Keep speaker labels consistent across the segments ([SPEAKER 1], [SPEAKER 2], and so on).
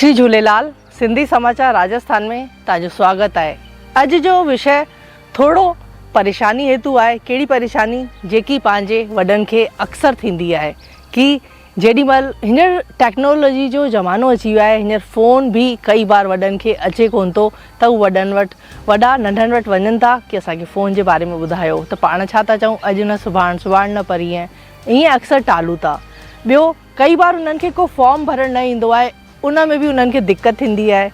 [SPEAKER 1] شري جهوليلال سنڌي سماچار راجسٿان ۾ توهان جو سواگت آهي. اڄ جو وشيه ٿورو پريشاني هيتو آهي ڪهڙي پريشاني جيڪي پنهنجي وڏن کي اڪثر ٿيندي آهي ڪي جيڏي مهل هينئر ٽيڪنالاجي جو زمانو اچي ويو آهي هينئر فون به ڪئي بار وڏن کي اچي ڪون ٿو ته هو وڏن وٽ وڏا ننڍن وٽ وڃن ٿا ڪي اسان کي فون جي باري ۾ ٻڌايو ته پاڻ ڇا ٿا چئون اڄ نه سڀاڻ سڀاڻ نه پرينء ائين اڪثر ٽالون ٿا ٻيو ڪئي بار انهن کي ڪو فارم ڀرڻ نه ايندو آهي ان ۾ به انهن کي دقت ٿيندي آهي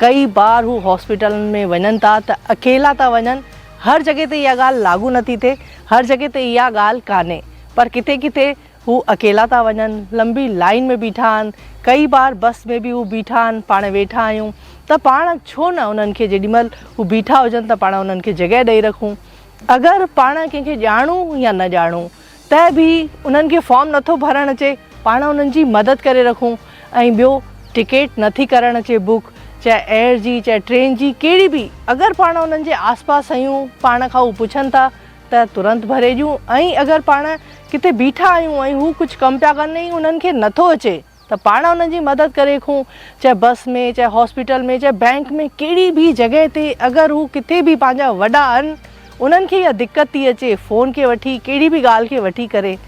[SPEAKER 1] ڪئي بار هو هاسپيٽلن ۾ وڃن ٿا ته اڪيلا ٿا وڃن هر جڳهه تي اها ڳالهه لاڳو نٿي ٿئي هر جڳهه تي اها ڳالهه ڪانهي پر ڪٿي ڪٿي هو اڪيلا ٿا وڃن لمبي لائين ۾ بيٺا آهن ڪئي بار بس ۾ به هو بيٺا آهن پاڻ ويٺا آهيون ته پاڻ ڇو نه انهن کي جيڏي مهل هو بيٺا هجن ته پاڻ انهن کي جڳهه ڏئي رکون اگر پاڻ ڪنهن کي ڄاڻون يا نه ڄاڻون ته به انهن کي فارم نٿو ڀرڻ اچي پاڻ انهن جي مدد ڪري رکون ۽ ٻيو ٽڪيٽ نٿي ڪرڻ اچي بڪ چاهي ايئر جي چاهي ٽرين جي ڪهڙي به اگر پاڻ انهن جي آس پاس آهيون پاڻ کان هو پڇن ٿا ته ترنت ڀري ڏيون ۽ اگر پاڻ ڪٿي بيٺا آهيون ۽ هو ڪجهه ڪم پيا ڪن ۽ انهن کي نٿو اچي ته پاڻ انهن جي مدد ڪري رکون چاهي بس ۾ چاهي هاسپيٽل ۾ چاهي بئنڪ ۾ ڪهڙي به جڳهه تي اگر هو ڪٿي به پنهنجا وڏا آهن انهن کي اها دقت ٿي اچي فون کي وٺي ڪهڙي به ڳالهه کي وٺي ڪري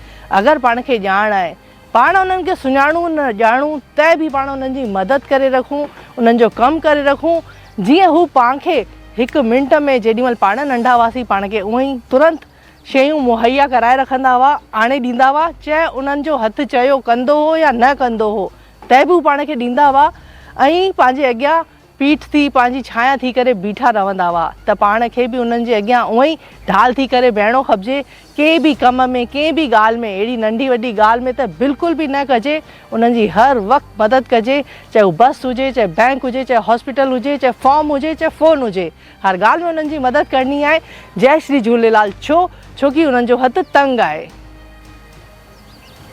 [SPEAKER 1] اگر پاڻ کي ڄاڻ آهي پاڻ انهن کي سڃاڻون نه ڄاڻون ته به پاڻ انهن جي مدد ڪري رکون انهن جو ڪم ڪري رکون جيئن هو پاڻ کي هڪ منٽ ۾ جيڏي مهل پاڻ ننڍا هئاسين پاڻ کي اونئن ئي ترنت شيون مهيا ڪرائي رکندا هئا، آڻي ڏيندا هئا، چاهي انهن جو هٿ چيو ڪندو هو يا نه ڪندو هو، ته به هو پاڻ کي ڏيندا هئا ۽ پنهنجي اڳيان پيٺ ٿي پنهنجي ڇانيا ٿي ڪري بيٺا رهندا هئا ته پاڻ کي به انهن جي اڳيان اونئن ئي ڍال ٿي ڪري بيهڻو کپجي، ڪنهن به ڪم ۾ ڪنهن به ڳالهه ۾ اهڙي ننڍي وڏي ڳالهه ۾ ته بلڪل به نه ڪجي، انهن جي هر وقت مدد ڪجي، چاهي هو بس هجي، چاهي بئنڪ هجي، چاهي هاسپيٽل هجي، چاهي فارم هجي، چاهي فون هجي. هر ڳالهه ۾ انهن جي مدد ڪرڻي آهي. جئي شري جهوليلال ڇو؟ ڇو ڪي انهن جو هٿ تنگ آهي.